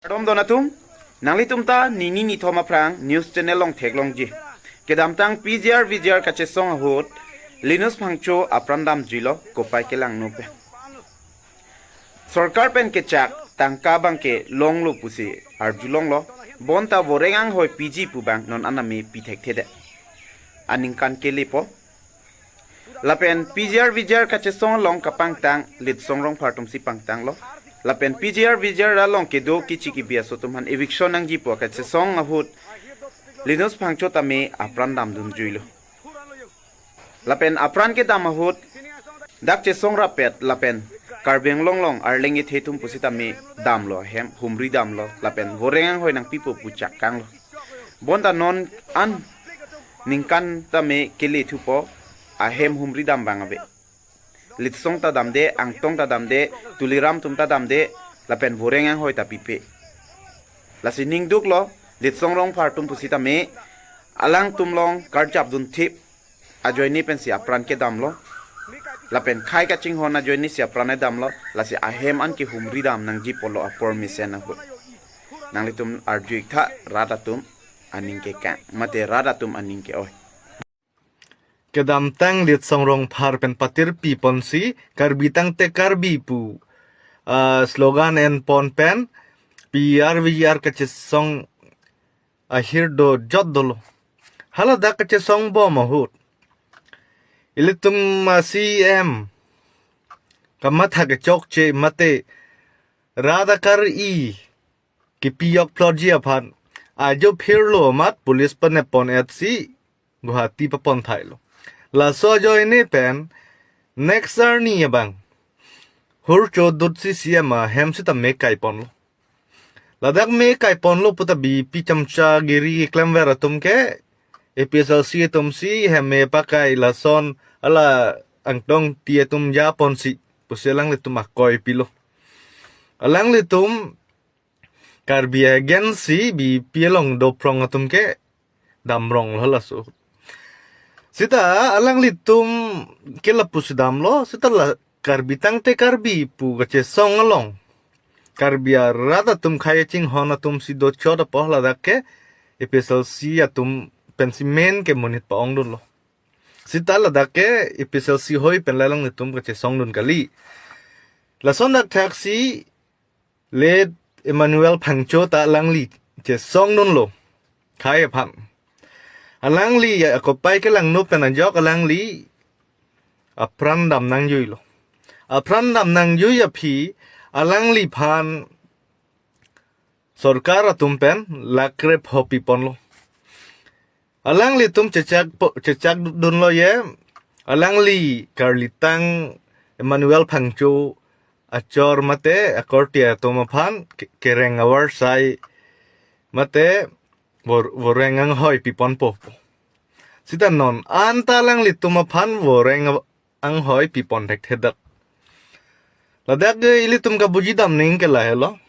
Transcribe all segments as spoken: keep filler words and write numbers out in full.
Kardom don atum, nanglitum ta nini nithom aphrang news channel along theklongji. Kedamtang P G R V G R kachesong ahut Linus Phangcho apran damjuilo, kopai kelangno pen. Sorkar pen kechak tangka abangke longlo pusi arjulonglo, bonta voreng anghoi piji pu abang non an tame pi thekthedet. Aningkan kelepo. Lapen P G R V G R kachesong along kapangtang Litsong Rongphar atumsi pangtanglo. Lapen P G R V G R along kedo kichi kibi aso atum aphan eviction nangji pu kachesong ahut Linus Phangcho tame apran damdunjuilo. Lapen apran kedam ahut dak chesong rapet lapen Karbi Anglong along arleng ethe atum pusitame damlo, ahem humri damlo, lapen voreng anghoi nangpipo pu chak kanglo. Bonta non an ningkan tame kele thupo, ahem humri dam abang ave. Litsong ta damde, Angtong ta damde, Tuliram atum ta damde, lapen voreng anghoi ta pipe. Lasi ningduklo, Litsong Rongphar atum pusitame alangtum along karjap dunthip ajoine pensi apran kedamlo. Lapen khei kachinghon ajoine si apran damlo, lasi ahem anke humri dam nangji pulo apor mesen ahut. Nanglitum arju-ik tha, rat atum aning kekang, mate rat atum aning ke-oi. Kedamtang Litsong Rongphar pen patirpi ponsi Karbi tangte Karbi pu, ah, slogan enpon pen P R V R kachesong ahir dojot dolo. Haladak kachesong bom ahut ilitum, ah, C M kamatha kechokche mate rat akar-i kepi yok plotji aphan ajo phirlo amat police panepon-et si Guwahati paponthailo. Laso ajoine pen next arni abang hur chodut si C M ahem sitame kaiponlo. Ladak me kaiponlo puta B P chamchagiri klemver atum ke A P H L C atumsi hem me pakai lason ala Angtong ti atum japonsi pusi alanglitum akoi pilo. Alanglitum Karbi agency B P along doprong atum ke damronglo laso. Sita alanglitum ke lapusi damlo, sita la Karbi tangte Karbi pu kachesong along Karbi arat atum khei kachinghon atumsi dochot apot ladak ke A P H L C atum pensi main ke monit pa-ongdunlo. Sita ladak ke A P H L C hoi pen la alanglitum kachesongdun kali. Lason dak thaksi late Emmanuel Phangcho ta alangli chesongdunlo khei aphan. Alangli akopai kelangno pen ajok alangli apran dam nangjuilo. Apran dam nangjui aphi alangliphan sorkar atum pen lakh krepho piponlo. Alanglitum chechak po-, chechakdunlo ye, alangli karlitang Emmanuel Phangcho achor mate akorte atum aphan ke-, kereng avarsai mate vor-, voreng anghoi piponpo. Sita non anta alanglitum aphan voreng av-, anghoi pipon thekthedet. Ladak ke ilitum kabuji dam ning ke lahelo.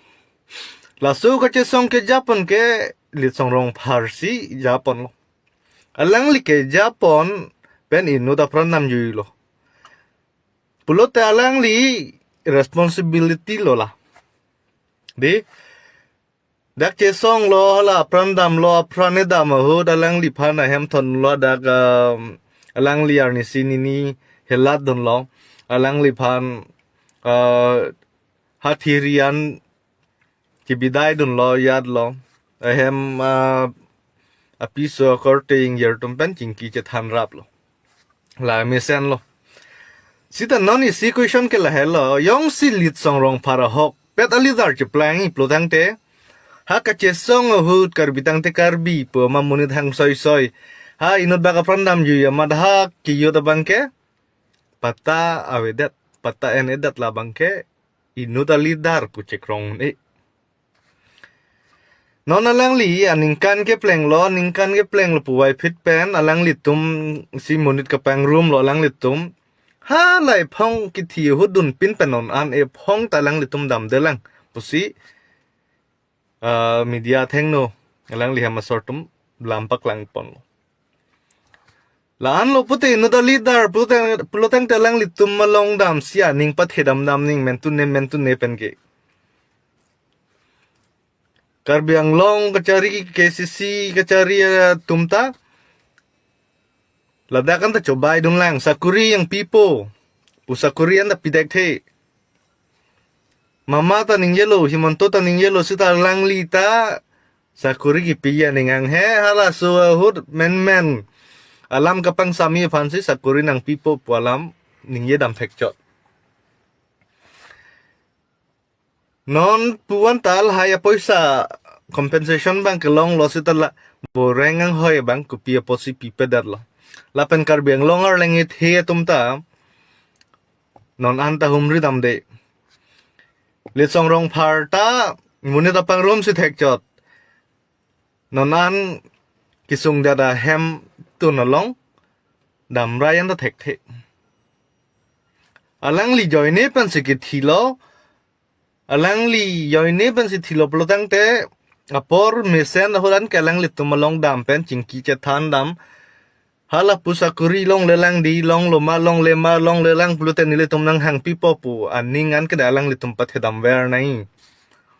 Laso kachesong kejapon ke Litsong Rongphar si japonlo. Alangli kejapon pen inut apran damjuilo. Pulote alangli responsibility lo la. Di, dak chesonglo, hala apran damlo, apran edam ahut alangliphan ahem thonlo, dak, um, alangli arnisi nini helatdunlo, alangliphan, uh, hathirian chibidaidunlo, yatlo, ahem, uh, apiso akorte ingjir atum pen chingki chethanraplo. La mesenlo. Sita non isi question ke lahelo, jongsi Litsong Rongphar ahokpet aleader cheplang-i pulo tangte, ha kachesong ahut Karbi tangte Karbi pu ma monit hang soisoi, ha inut bak apran damjuiji amat ha kejut abangke patta avedet, patta en-edet, labangke inut aleader pu chekrong un-e. Non alangli aningkan keplenglo, aningkan keplenglo puvoiphit pen alanglitumsi monit kapangrumlo alanglitum. Halai phong kithi ahut dunpin pen non an ephong ta alanglitum damdelang pusi, ah, media athengno alangli hem asor atum lam paklangponlo. La-anlo pute inut aleader pulo tang, pulo tangte alanglitum along damsi aning pathedam dam ning mentune mentune penke. Karbi Anglong kachari, K C C kachari atum ta ladak anta chobai dunlang, sakuri nangpipo pu sakuri anta pidekthe. Mama ta ningjelo, Himanta ta ningjelo, seta alangli ta sakuri kipi aning anghe, halaso ahut menmen alam kapangsami aphansi sakuri nangpipo pu alam ningjedam thekchot. Non puan tal hai apoisa compensation abang kelonglo, seta la boreng anghoi abang kopi apotsi pipedetlo. Lapen Karbi Anglong arleng ethe atum ta non anta humri damde. Litsong Rongphar ta monit apangrumsi thekchot. Non an kesung dada hem tun along damrai anta thekthe. Alangli joine pensi kithilo, alangli joine pensi thilo pulotangte apor mesen ahut anke alanglitum along dam pen chingki chethan dam. Hala pu sakuri longlelang dei, longlo ma, longle ma, longlelang pulote nelitum nanghangpipo pu aning anke da alanglitum pathedam ver nai.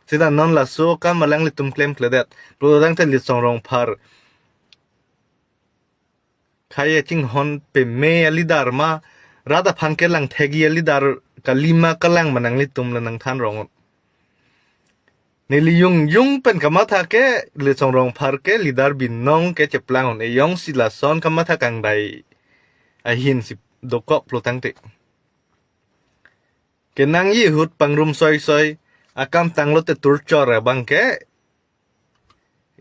Seta non laso akam alanglitum klemkledet. Pulotangte Litsong Rongphar khei chinghon peme a-leader ma, rat aphan kelang thekji a-leader kali ma kalang ma nanglitum la nangthan rong. Neli jongjong pen kamatha ke Litsong Rongphar ke leader binong ke cheplang un-e, jongsi lason kamatha kangdai ahinsi dokok pulotangte. Kenangji ahut pangrum soisoi, akam tanglote turchor abang ke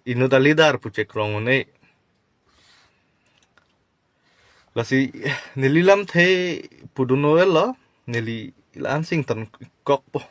inut a-leader pu chekrong un-e. Lasi neli lamthe pudun-o-etlo, neli la-an singtonkokpo.